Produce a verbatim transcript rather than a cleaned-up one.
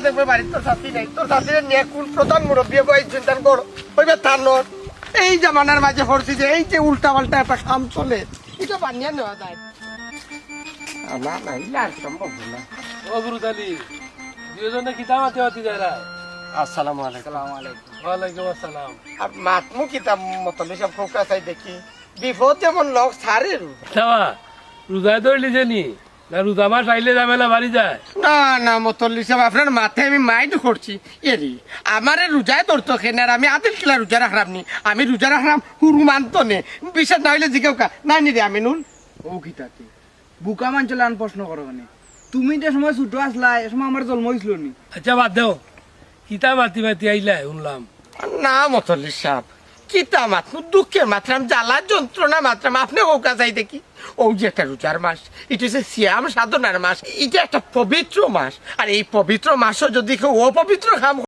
দেখবে বাড়িত তোর চাচি নাই, তোর চাচিরে নিয়া কুন প্রধান মুরব্বি বই চিন্তা কর, অইবে তান নর। এই জামানার মাঝে পড়ছি যে এই যে উল্টা পাল্টা একটা কাম চলে, ইটা বানিয়া নেওয়া যায়। আমার নাইলে আর সম্ভব না। ও গুরু তালি, দুইজনে কিতা মাতি মাতি যারা? আসসালামু আলাইকুম। ওয়ালাইকুম আসসালাম। আর মাতমু কিতা মতলি সব খোকা চাই দেখি, বিপদ যেমন লোক সারে রু। তাবা, রোজায় ধরলি যে নি, না রোজা মাস আইলে ঝামেলা বাড়ি যায়? না, না, মতল্লি সাহেব, আপনার মাতে আমি মাইন্ড করছি। এরি, আমারে রোজায় ধরতো কেনে, আর আমি আদিল কিলা রোজা রাখরাম নি? আমি রোজা রাখরাম হুরু মানতো নে। বিশ্বাস না অইলে জিগাউক্কা, না নি রে আমিনুল? ও কিতা তে? বুকা মানষর লাখান প্রশ্ন করো কেনে? তুমি যে সময় ছোট আছলায়, এ সময় আমার জন্ম অইছিল নি। আচ্ছা, বাদ দেও, কিতা মাতি মাতি আইলায় হুনলাম। না মতল্লি সাহেব, কিতা মাতমু, দুঃখের মাতরাম, জ্বালা যন্ত্রণা মাতরাম, আপনে কউক্কা চাই দেখি। অউ যে একটা রোজার মাস, ইটা অইছে সিয়াম সাধনার মাস, ইটা একটা পবিত্র মাস। আর এই পবিত্র মাসো যদি কেউ অপবিত্র কাম